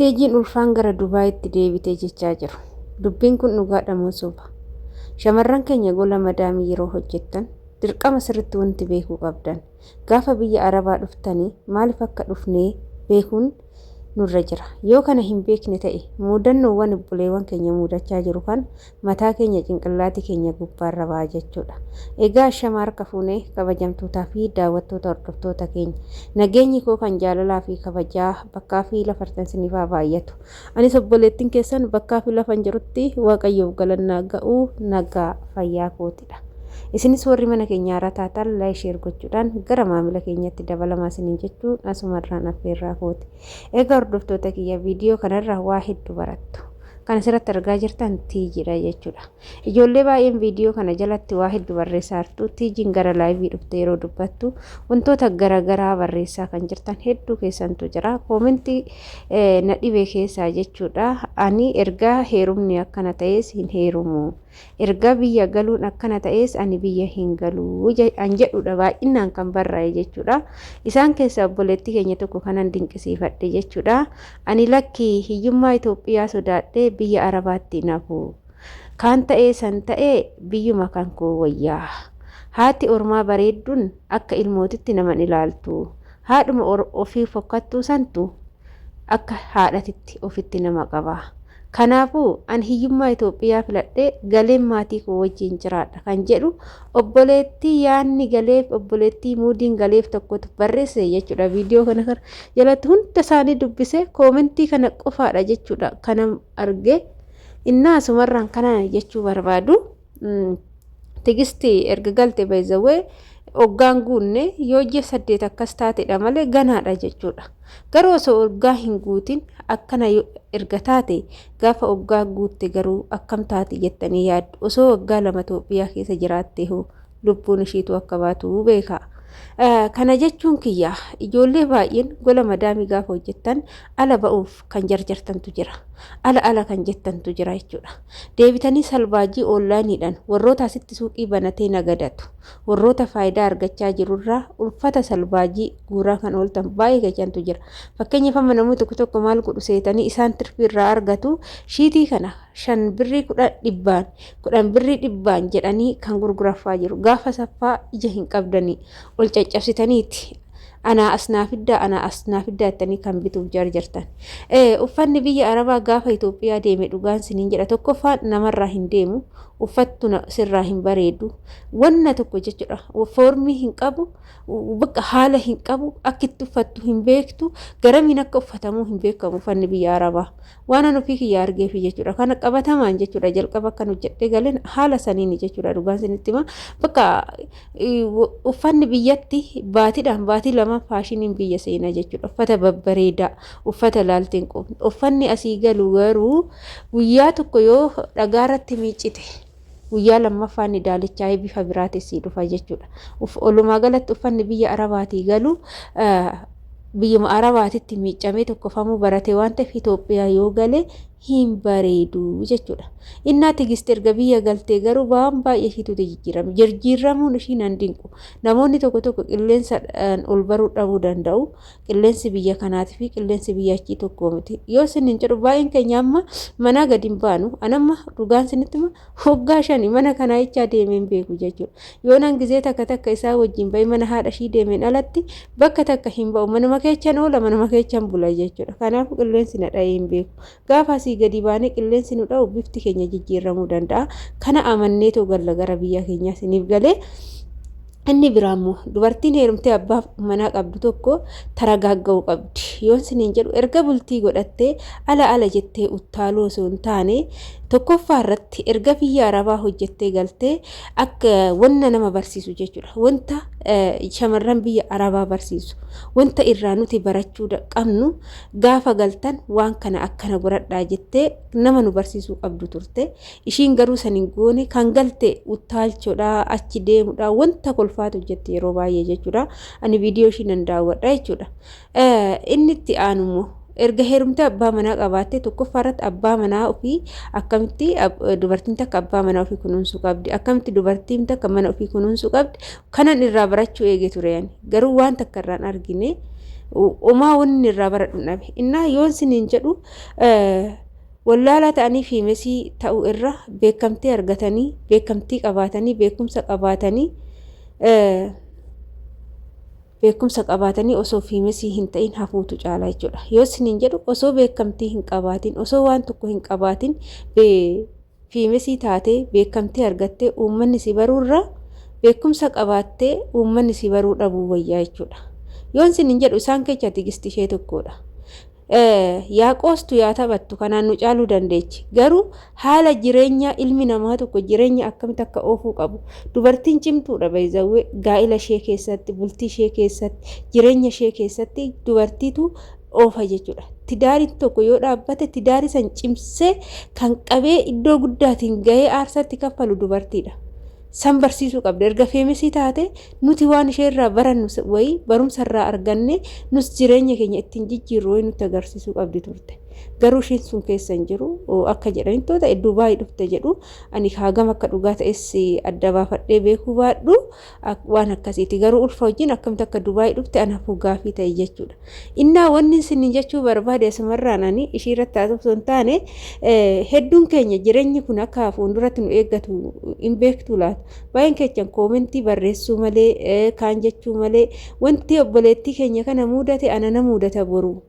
Teejiin ulfaan gara Dubaayitti deebite jechaa jiru. Dubbiin kun dhugaadha moo soba? Shamarran keenya gola madaamii yeroo hojjettan dirqama sirritti wanti beekuu qabdan gaafa biyya Arabaa dhuftanii maaliif akka dhufnee beekuun nurra jira. Yoo kana hin beekne ta'e muudannoowwan obboleewwan keenya muudachaa jiru kan mataa keenya cinqillaatii keenya gubbaarra ba'a jechuudha. Egaa ashama harka fuunee kabajamtootaa fi daawwattoota hordoftoota keenya. Nageenyi koo kan jaalalaa fi kabajaa bakkaa fi lafartan isiniif haa baay'atu. Anis obboleettiin keessan bakkaa fi lafan jirutti Waaqayyoof galannaa ga'uu nagaa fayyaa kootidha. Isinis warri mana keenya haaraa taatan like share gochuudhaan gara maamila keenyatti dabalamaa isiniin jechuun asumarraan affeerraa kooti. Egaa hordoftoota kiyya viidiyoo kanarraa waa hedduu barattu. Kan asirratti argaa jirtan Tiijiidha jechuudha. Ijoollee baay'een viidiyoo kana jalatti waa hedduu barreessaa jirtu. Tiijiin gara laayivii dhufte yeroo dubbattu wantoota garaagaraa barreessaa kan jirtan hedduu keessantu jira. Koomentii na dhibe keessaa jechuudha. Ani ergaa heerumni akkana ta'es hin heerumu. Erga biyya galuun akkana ta'ees ani biyya hin galu an jedhudha baay'inaan kan barraa'e jechuudha. Isaan keessaa obboleettii keenya tokko kanan dinqisiifadhe jechuudha. Ani lakki hiyyummaa Itoophiyaa sodaadhee biyya Arabaatti hin hafu. Kaan ta'ee san ta'ee biyyuma kan koo wayyaa. Haati ormaa bareedduun akka ilmootitti naman ilaaltu. Haadhuma ofii fokkattuu santu akka haadhatitti ofitti nama qaba. Kanaafuu an hiyyummaa Itoophiyaa filadhee galeen maatii koo wajjin jiraadha kan jedhu obboleettii yaanni galeef obboleettii muudiin galeef tokkotu barreesse jechuudha. Viidiyoo kana kana jalatti hunda isaanii dubbise koomentii kana qofaadha jechuudha kana arge. Innaa asumarraan kana jechuu barbaadu. Tigisti erga galte bayzawee oggaan guunne yoo ji'a 8 akkas taatedha malee ganaadha jechuudha. Garuu osoo oggaa hin guutin akkana erga taate gaafa oggaa guutte garuu akkam taati jettanii yaaddu. Osoo waggaa 2 Itoophiyaa keessa jiraatte hoo lubbuun ishiitu akka baatu beeka. Kana jechuun kiyya ijoollee baay'een gola madaamii gaafa hojjettan ala ba'uuf kan jarjartantu jira. Ala ala kan jettantu jira jechuudha. Deebitanii salbaajii oonlaayiniidhaan warroota asitti suuqii banatee nagadatu, warroota faayidaa argachaa jirurraa uffata salbaajii guuraa kan ooltan baay'ee keessantu jira. Fakkeenyaaf amma namoonni tokko tokko maal godhu seetanii isaan tirfii irraa argatu shiitii kana 5 birrii 10 dhibbaan 10 birrii dhibbaan jedhanii kan gurguraffaa jiru. Gaafa saffaa ija hin qabdanii ol caccabsitaniiti. Anaa as naa fiddaa anaa as naa fiddaa jettanii kan bituuf jarjartan. Uffanni biyya Arabaa gaafa Itoophiyaa deeme dhugaan siniin jedha tokkoffaan namarraa hin deemu uffattu sirraa hin bareedu wanna tokko jechuudha foormii hin qabu bakka haala hin qabu akka itti uffattu hin beektu garamiin akka uffatamuu hin beekamu uffanni biyya Arabaa. Waanan ofii kiyya argeefi jechuudha. Kana qabatamaan jechuudha jalqaba akkan hojjedhee galeen haala saniini jechuudha dhugaan isinitti hima. Bakka uffanni biyyatti baatiidhaan baatii lama faashiniin biyya seenaa jechuudha. Uffata babbareedaa, uffata laaltee hin quufne. Uffanni asii galu garuu guyyaa tokko yoo dhagaarratti miiccite guyyaa lammaffaa inni daalichaa'ee bifa biraatiin sii dhufa jechuudha. Walumaa galatti uffanni biyya Arabaatii galu biyyuma Arabaatitti miiccamee tokkofamuu barate waan ta'eef Itoophiyaa yoo gale hin bareedu jechuudha. Innaa Tigist erga biyya galtee garuu waan baay'ee ishiituti jijjiirame. Jijjiiramuun ishii nan dinqu. Namoonni tokko tokko qilleensa ol baruu dhabuu danda'u. Qilleensi biyya kanaatii fi qilleensi biyya achii tokko miti. Yoo isin jedhu baay'een keenya amma manaa gadi hin baanu. An amma dhugaan isinitti hima waggaa shani mana kanaa jechaa deemee hin beeku jechuudha. Yoo nan gizee takka takka isaa wajjin ba'ee mana haadha ishii deemeen alatti bakka takka hin ba'u. Manuma keechan oola manuma keechan bula jechuudha. Kanaafuu qilleensi na dha'ee hin beeku. Gaafa asii gadi baanee qilleensi nu dha'u bifti keenya jijjiirramuu danda'a. Kana amanneetoo galla gara biyya keenyaa isiniif galee. Inni biraa immoo dubartiin heerumtee abbaa manaa qabdu tokko taragaagga'uu qabdi. Yoon isiniin jedhu erga bultii godhattee ala ala jettee uttaaluu osoo hin taane tokkoffaa irratti erga biyya arabaa hojjettee galtee akka wanna nama barsiisu jechuudha. Wanta shamarran biyya arabaa barsiisu wanta irraa nuti barachuu qabnu gaafa galtan waan kana akkana godhadhaa jettee nama nu barsiisuu qabdu turte. Ishiin garuu san hin goone kan galte uttaalchodha achi deemudha wanta kolfaatu hojjetti yeroo baay'ee jechuudha. Ani viidiyoo ishii nan daawwadha jechuudha. Inni itti aanu immoo erga heerumtee abbaa manaa qabaattee tokkoffaa irratti abbaa manaa ofii akkamitti dubartiin takka abbaa manaa ofii kunuunsuu qabdi akkamitti dubartiin takka mana ofii kunuunsuu qabdi kanan irraa barachuu eege ture ani garuu waan takka irraan argine. Homaa wanni irraa baradhu dhabe. Innaa yoon isiniin jedhu, wallaalaa ta'anii famous ta'uu irra beekamtii argatanii, beekamtii qabaatanii, beekumsa qabaatanii osoo famous hin ta'in hafuutu caala jechuudha. Yoo isiniin jedhu, osoo beekamtii hin qabaatin, osoo waan tokko hin qabaatin famous taatee beekamtii argattee uummanni si baruurra, beekumsa qabaattee uummanni si baruu dhabuu wayyaa jechuudha. Yoon isiniin jedhu, isaan keessa Tigisti ishee tokkodha. Yaa qoostu, yaa taphattu, kanaan nu caaluu dandeechi. Garuu haala jireenyaa ilmi namaa tokko jireenya akkamitti akka oofuu qabu, dubartiin cimtuudha baay'izawwee. Gaa'ila ishee keessatti, bultii ishee keessatti, jireenya ishee keessatti dubartiitu oofa jechuudha. Tidaariin tokko yoo dhaabbate, tidaarii san cimsee kan qabee iddoo guddaatiin gahee aarsaatti kaffalu dubartiidha. San barsiisuu qabda. Erga famous taate, nuti waan ishee irraa barannu wayii, barumsa irraa arganne, nus jireenya keenya ittiin jijjiirru wayii nutti agarsiisuu qabdi turte. Garuu isheen sun keessa hin jiru. Akka jedhanitti ta'e Dubaay dhufte jedhu. Ani hagam akka dhugaa ta'es adda baafadhee beekuu baadhu, waan akkasiiti. Garuu ulfa wajjin akkamitti akka Dubaay dhufte anaafuu gaafii ta'e jechuudha. Innaa wanni isin jechuu barbaade, asumarraan ani ishii irratti haasofuu osoo hin taane, hedduun keenya jireenyi kun akka fuulduratti nu eeggatu hin beektu laata? Baay'een keechan comment barreessuu malee, kaan jechuu malee, wanti obboleettii keenya kana mudate ana na mudata boru,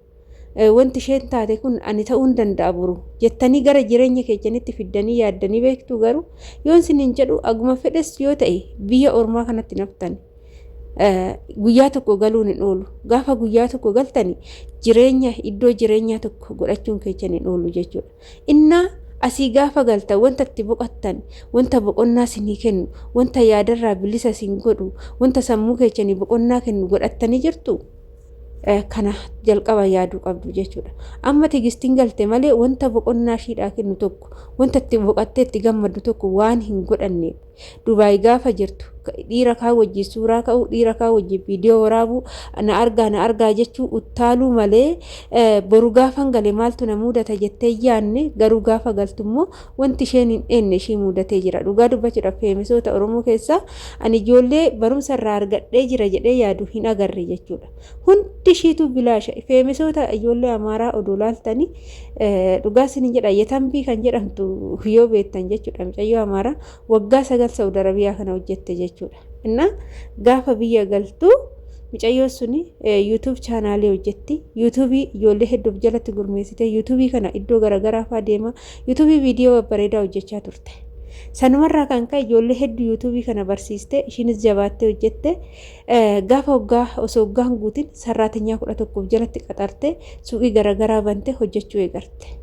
wanti isheen taate kun ani ta'uu hin danda'a boru jettanii gara jireenya keessanitti fiddanii yaaddanii beektu? Garuu yoon isiniin jedhu, aguma fedhes yoo ta'e biyya ormaa kanatti naftan guyyaa tokko galuun hin oolu. Gaafa guyyaa tokko galtani, jireenya iddoo jireenyaa tokko godhachuun keessan hin oolu jechuudha. Innaa asii gaafa galtan, wanta itti boqottan, wanta boqonnaa isinii kennu, wanta yaadarraa bilisa isin godhu, wanta sammuu keessanii boqonnaa kennu godhattanii jirtu? Kana jalqaba yaaduu qabdu jechuudha. Amma Tigistiin galte malee wanta boqonnaa ishiidhaa kennu tokko, wanta itti boqottee itti gammaddu tokko waan hin godhanneef, Dubaay gaafa jirtu dhiira kaan wajjin suuraa ka'uu, dhiira kaan wajjin viidiyoo waraabuu, na argaa na argaa jechuu, uttaaluu malee, boru gaafan gale maaltu na mudata jettee yaanne. Garuu gaafa galtu immoo wanti isheen hin eenne ishii mudatee jira. Dhugaa dubbachuudhaaf, famousoota Oromoo keessaa ani ijoollee barumsa irraa argadhee jira jedhee yaadu hin agarre jechuudha. Hundi ishiitu bilaasha. Famousoota ijoollee Amaaraa oduu laaltanii, dhugaa isin jedha, Yetambii kan jedhamtu yoo beektan jechuudha. Mucayyoo Amaaraa waggaa 9 Saudi Arabiyaa kana hojjette jechuudha. Innaa gaafa biyya galtu, mucayyoon suni YouTube channel hojjetti. YouTube ijoollee hedduuf jalatti gurmeessite. YouTube kana iddoo garaagaraa fa'aa deema. YouTube viidiyoo babbareedaa hojjechaa turte. Sanumarraa kan ka'e ijoollee hedduu YouTube kana barsiiste. Ishiinis jabaattee hojjette. Gaafa waggaa osoo waggaan guutin sarraatinyaa 11f jalatti qaxarte, suuqii garaagaraa bante hojjechuu eegarte.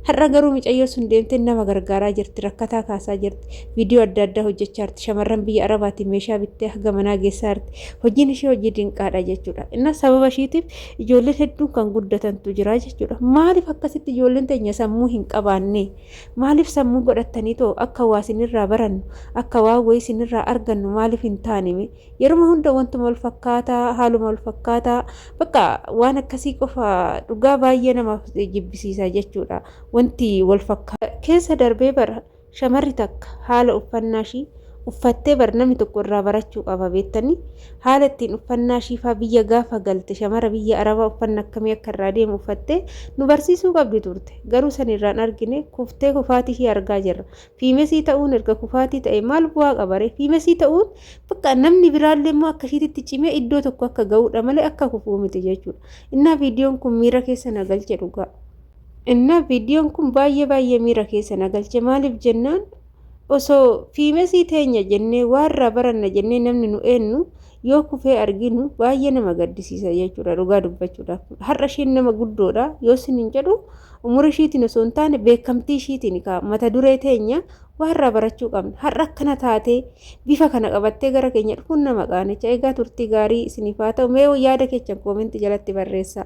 Har'a garuu mucayyoo sun deemtee nama gargaaraa jirti, rakkataa kaasaa jirti, viidiyoo adda addaa hojjechaa jirti, shamarran biyya Arabaatiin meeshaa bittee haga manaa geessaa jirti. Hojiin ishee hojii dinqaadha jechuudha. Inna sababa ishiitiif ijoolleen hedduun kan guddatantu jira jechuudha. Maaliif akkasitti ijoolleen teenya sammuu hin qabaanne? Maaliif sammuu godhattanii too akka waa isinirraa barannu, akka waa wayii isinirraa argannu maaliif hin taanime? Yeruma hunda wantuma wal fakkaataa, haaluma wal fakkaataa, bakka waan akkasii qofa. Dhugaa baay'ee namaaf jibbisiisa jechuudha. Wanti wal fakkaata keessa darbee bara shamarri takka haala uffannaa ishii uffattee bar namni tokko irraa barachuu qaba beektanii. Haala ittiin uffannaa ishii faa, biyya gaafa galte shamara biyya Arabaa uffanna akkamii akka irraa deemu uffattee nu barsiisuu qabdi turte. Garuu san irraan argine, kuftee kufaatii ishii argaa jirra. Famous ta'uun erga kufaatii ta'e maal bu'aa qabare? Famous ta'uun bakka namni biraallee immoo akka ishiititti cimee iddoo tokko akka ga'uudha malee akka kufuu miti jechuudha. Innaa viidiyoon kun miira keessa na galche dhugaa. Innaa viidiyoon kun baay'ee baay'ee miira keessa na galche. Maaliif jennaan, osoo famous teenya jennee waarraa baranna jennee namni nu eenyu yoo kufee arginu baay'ee nama gaddisiisa jechuudha, dhugaa dubbachuudhaaf. Har'a isheen nama guddoodha yoo isin hin jedhu, umurii ishiitiin osoo hin taane beekamtii ishiitiin mata duree teenya waarraa barachuu qabna. Har'a akkana taatee bifa kana qabattee gara keenya dhufuun nama qaanicha. Egaa turtii gaarii isiniif haa ta'u. Mee yaada keessan comment jalatti barreessaa.